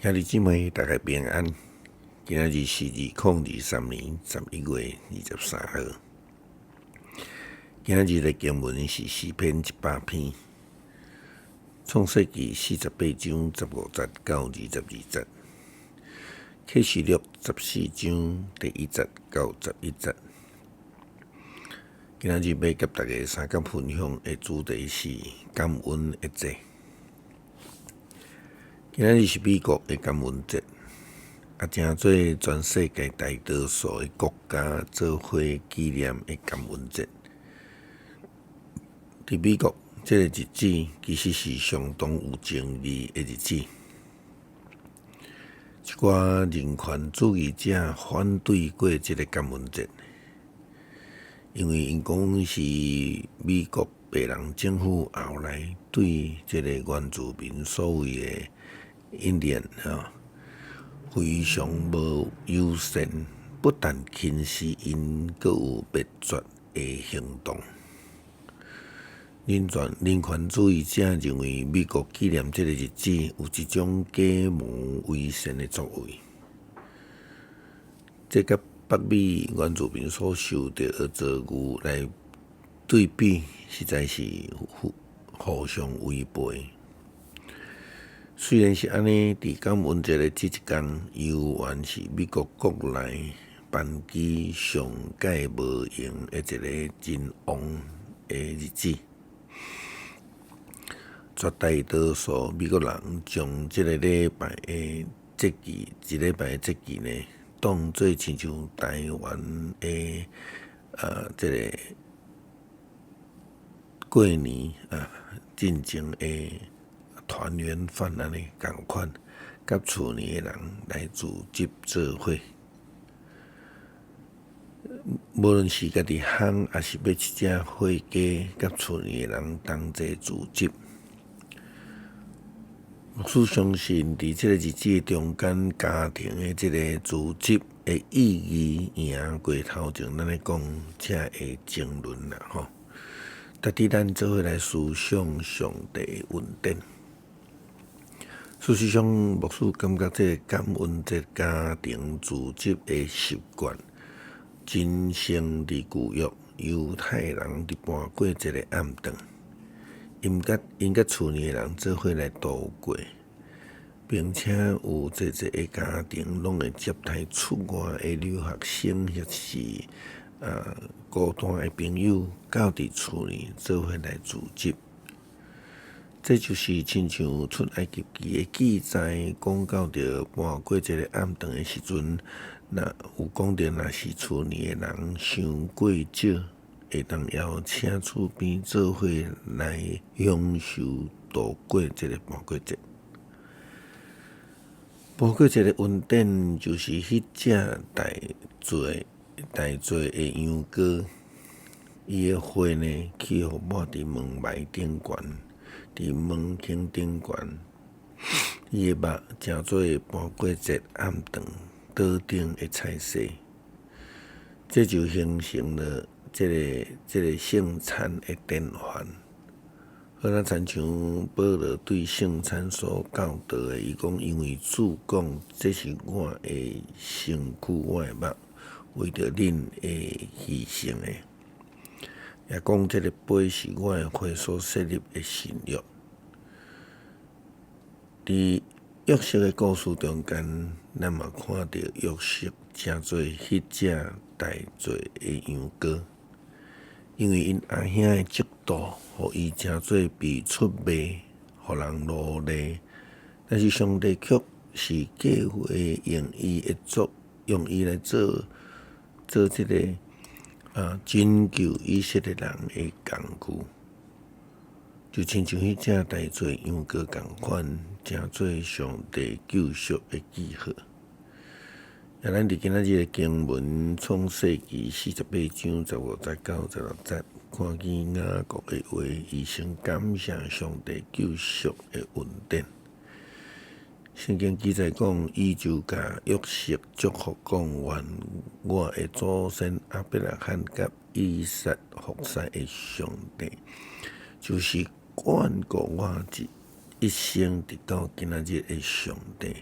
兄弟姊妹，大家平安。今仔日是2023年11月23號。今仔日的經文是詩篇100篇，創世記48章15節到22節，啟示錄14章第1節到11節。今仔日欲佮大家相共分享的主題是感恩的祭。今仔日是美國的感恩節，也成做全世界大多數的國家做伙紀念的感恩節。佇美國，這個日子其實是相當有爭議的日子。一寡人權主義者反對過這个感恩節，因為𪜶講是美國白人政府後來對這个原住民所謂的印第安吼，非常無友善，不但輕視𪜶，閣有滅絕的行動。人權主義者認為，美國紀念這个日子有這種假冒為善的作為，這佮北美原住民所受著的遭遇來對比，實在是互相違背。雖然是按呢，佇感恩節的這一工，猶原是美國國內班機上蓋無閒的一个真旺的日子。絕大多數美國人將這个禮拜的節期，一禮拜的節期呢，當做親像台灣的這个過年啊，進前的團圓飯按呢仝款，佮厝內的人來組織做伙。無論是家己烘，抑是買一隻火雞，佮厝內的人同齊組織。牧師相信，佇這个日子中間，家庭的這个組織的意義，贏過頭前咱咧講這个爭論啦吼。值得咱做伙來思想上帝的恩典。事實上，牧師感覺這个感恩節家庭組織的習慣，真先佇舊約猶太人佇盤過節的暗頓，𪜶佮厝內的人做伙來度過，並且有濟濟个家庭攏會接待出外的留學生，抑是孤單的朋友，到佇厝內做伙來組織。這就是親像出埃及記的記載，講到著盤過節的暗頓的時陣，若有講著若是厝內的人傷過少，會當邀請厝邊做伙來享受度過這个盤過節。盤過節的恩典就是彼隻待罪的羊羔，伊的血呢，去予抹佇門楣頂懸，佇門框頂懸，伊的肉成做盤過節暗頓桌頂的菜色，這就形成了這个聖餐的典範。好若親像保羅對聖餐所教導的，伊講因為主講，這是我的身軀，我的肉，為著恁會犧牲的。也講這个杯是我的血所設立的新約。佇約瑟的故事中間，咱嘛看著約瑟成做彼隻待罪的羊羔，因為𪜶阿兄的嫉妒，予伊成做被出賣，予人奴隸。但是上帝卻是計劃用伊來做這个拯救以色列人的工具，就親像彼隻待罪羊羔仝款，成做上帝救贖的記號。啊，咱佇今仔日的經文創世記48章15節到16節，看見雅各的話，伊先感謝上帝救贖的恩典。聖經記載講，伊就共約瑟祝福講：願我的祖先亞伯拉罕佮以撒服侍的上帝，就是眷顧我一生直到今仔日的上帝，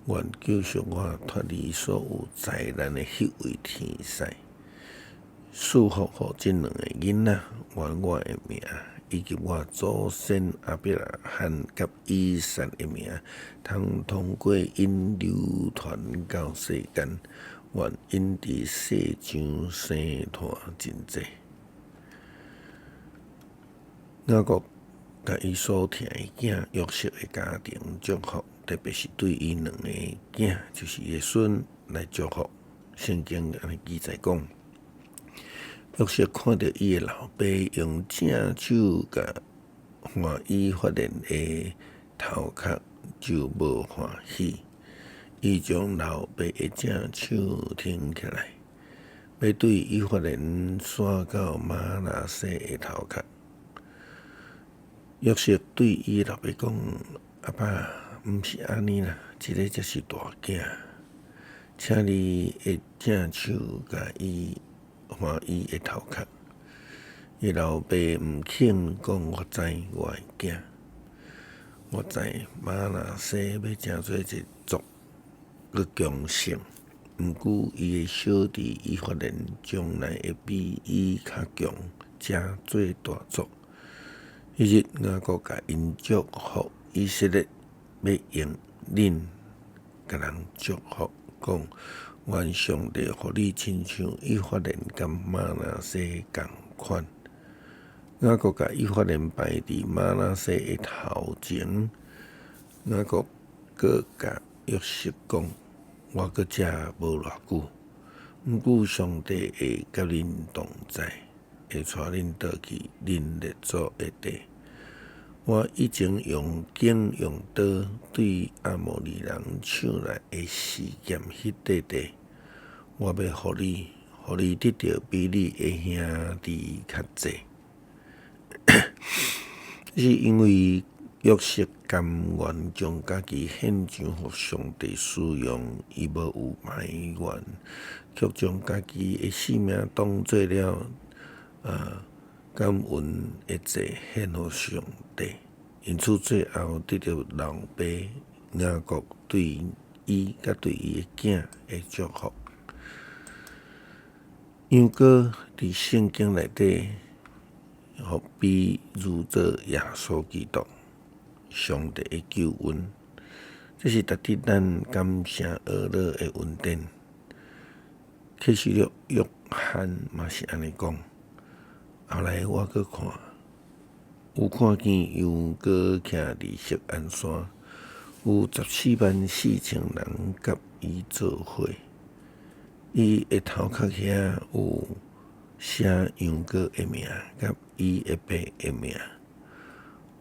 願救贖我脫離所有災難的彼位天使，賜福予這兩个囡仔，願我的名以及我祖先亞伯拉罕佮以撒的名，通通過𪜶流傳到世間，願𪜶佇世上生湠真濟。雅各共伊所疼的囝約瑟的家庭祝福，特別是對伊兩个囝，就是伊的孫來祝福。聖經按呢記載講，約瑟看著伊的老爸用正手共看以法蓮的頭殼，就無歡喜。伊將老爸的正手挺起來，欲對以法蓮徙到瑪拿西的頭殼。約瑟對伊老爸講：阿爸，毋是按呢啦，這个才是大囝，請你的正手共伊看伊的頭殼。伊老爸毋肯講，我知我的囝，我知瑪拿西欲成做一族閣強盛，毋過伊的小弟以法蓮將來會比伊較強，成做大族。彼日雅各共𪜶祝福以色列，欲用臉共人祝福，講願上帝予你親像以法蓮佮瑪拿西仝款。雅各共以法蓮擺佇瑪拿西的頭前，雅各閣共約瑟講：我閣遮無偌久，毋過上帝會佮恁同在，會帶恁倒去恁列祖的地。我以前用弓用刀對阿摩利人手內的示劍彼塊地，我欲予你，予你得著比你的兄弟較濟。這是因為約瑟甘願將家己獻上予上帝使用，伊無有埋怨，卻將家己的性命當做了感恩的祭獻予上帝，因此最後得著老爸雅各對伊佮對伊的囝的祝福。羊羔佇聖經內底，予比喻做耶穌基督，上帝的救恩，這是值得咱感謝呵咾的恩典。啟示錄約翰嘛是按呢講。後來我閣看，有看見羊羔徛佇錫安山，有144,000人佮伊做伙。伊的頭殼遐有寫羊羔的名，佮伊的爸的名。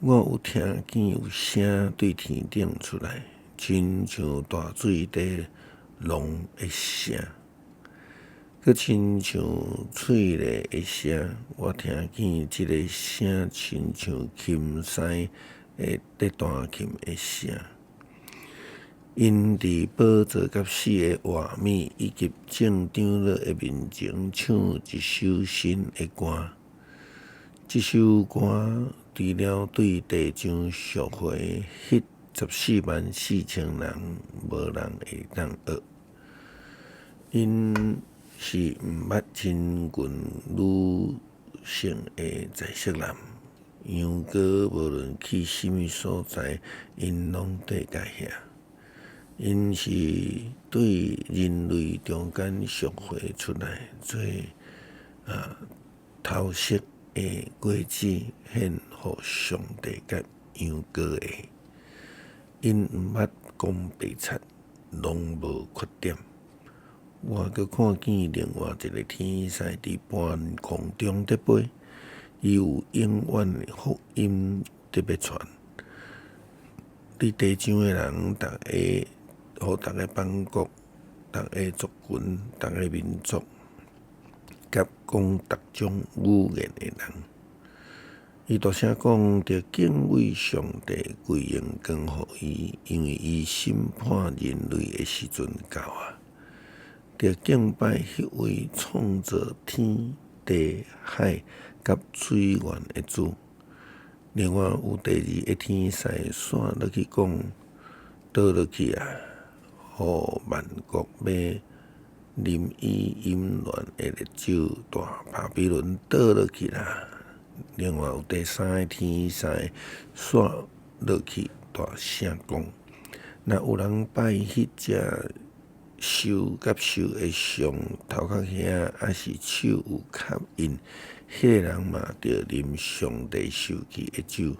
我有聽見有聲對天頂出來，親像大水佇浪的聲，閣親像脆螺的聲。我聽見這个聲親像琴師的佇彈琴的聲。𪜶佇寶座佮四个活物以及眾長老的面前唱一首新的歌。這首歌除了對地上贖回彼144,000人，無人會當學。𪜶是毋捌親近女性的在色男。羊羔無論去啥物所在，𪜶攏綴共遐。𪜶是對人類中間贖回出來做頭色的果子獻予上帝佮羊羔的。𪜶毋捌講白賊，攏無缺點。我閣看見另外一个天使佇半空中佇飛，伊有永遠的福音佇欲傳，佇地上的人，逐个，予逐个邦國、逐个族群、逐个民族，佮講逐種語言的人。伊大聲講：著敬畏上帝，歸榮光予伊，因為伊審判人類的時陣到啊！著敬拜彼位創造天地海佮水源的主。另外有第二个天使紲落去講：倒落去啊！予萬國欲啉伊淫亂的烈酒，大巴比倫倒落去啦。另外有第三个天使紲落去，大聲講：若有人拜彼隻獸佮獸的像頭殼遐，抑是手有刻印，彼个人嘛著啉上帝受氣的酒，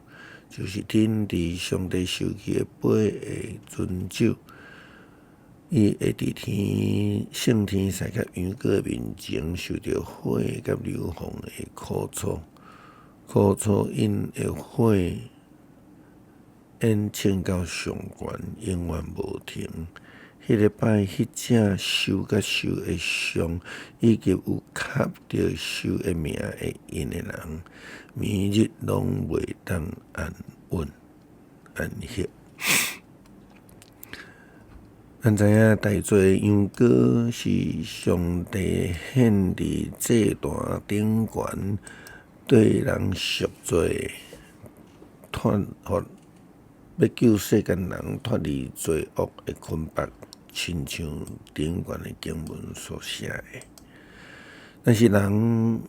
就是天佇上帝受氣的杯的醞酒。伊會佇天聖天使佮羊羔面前受著火佮硫磺的苦楚，苦楚𪜶的火煙衝到上懸，永遠無停。彼个拜彼隻獸佮獸的像，以及有刻著獸的名的印的人，暝日攏袂當安穩安息。咱知影代罪羊羔是上帝獻佇祭壇頂懸，對人贖罪、脫予欲救世間人脫離罪惡的捆縛，親像頂懸的經文所寫的。但是人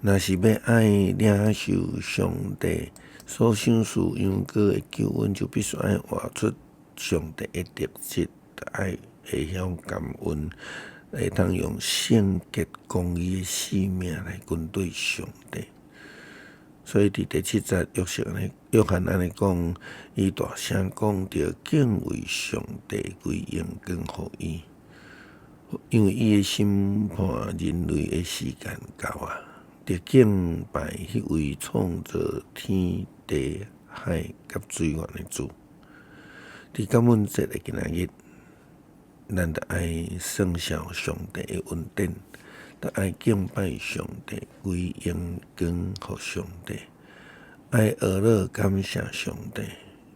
若是欲愛領受上帝所賞賜羊羔的救恩，就必須愛活出上帝的特質，愛會曉感恩，會當用聖潔公義的生命來跟隨上帝。所以佇第七節，約瑟按呢，約翰按呢講，伊大聲講著敬畏上帝，歸榮光予伊，因為伊的審判人類的時間到啊！著敬拜彼位創造天地海佮水源的主。佇感恩節的今仔日，咱著愛算數上帝的恩典，著愛敬拜上帝，歸榮光予上帝，愛學樂感謝上帝，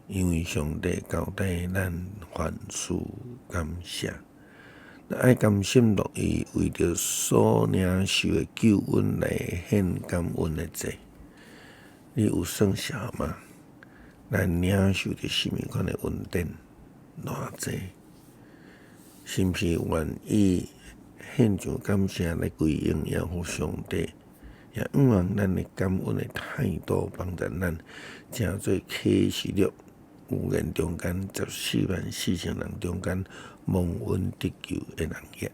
因為上帝交代咱凡事感謝。愛甘心樂意為著所領受的救恩來獻感恩的祭，你有算數嗎？咱領受著啥物款的恩典？偌濟？是毋是願意獻上感謝來歸榮耀予上帝？也向望咱的感恩的態度，幫助咱成做啟示錄預言中間144,000人中間蒙恩得救的人也。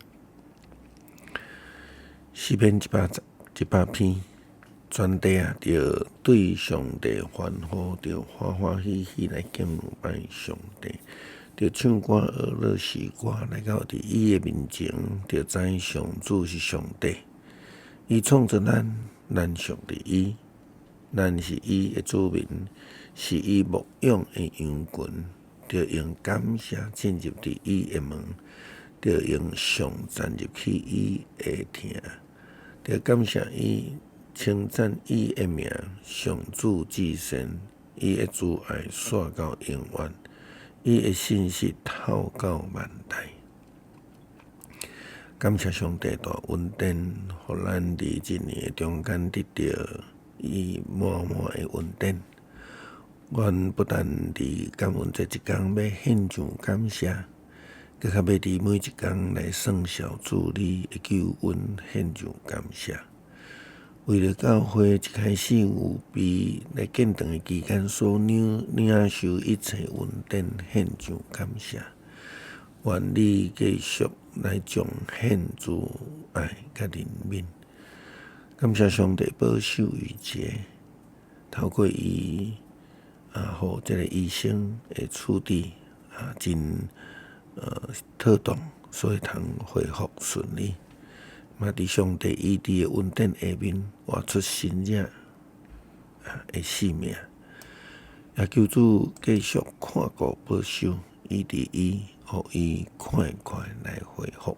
詩篇100篇，全地啊，著對上帝歡呼，著歡歡喜喜來敬拜上帝，著唱歌學樂詩歌來到佇伊的面前，著知上主是上帝，伊創造咱，咱屬佇伊，咱是伊的子民，是伊牧養的羊群，著用感謝進入佇伊的門，著用頌讚入去伊的廳，著感謝伊，稱讚伊的名，上主至善，伊的慈愛紲到永遠，伊的信實透到萬代。感謝上帝大恩典，予咱佇這年的中間得著伊滿滿的恩典。阮不但佇感恩節這工欲獻上感謝，閣較欲佇每一工來算數主你的救恩獻上感謝。為著教會一開始預備來建堂的期間所領受一切恩典獻上感謝。願你繼續來彰顯慈愛佮憐憫。感謝上帝保守宇傑，透過伊啊，予這个醫生的處置啊，真妥當，所以通恢復順利。嘛，佇上帝醫治的恩典下面，活出新者的生命。也求主繼續看顧保守醫治伊，予伊快快來恢復。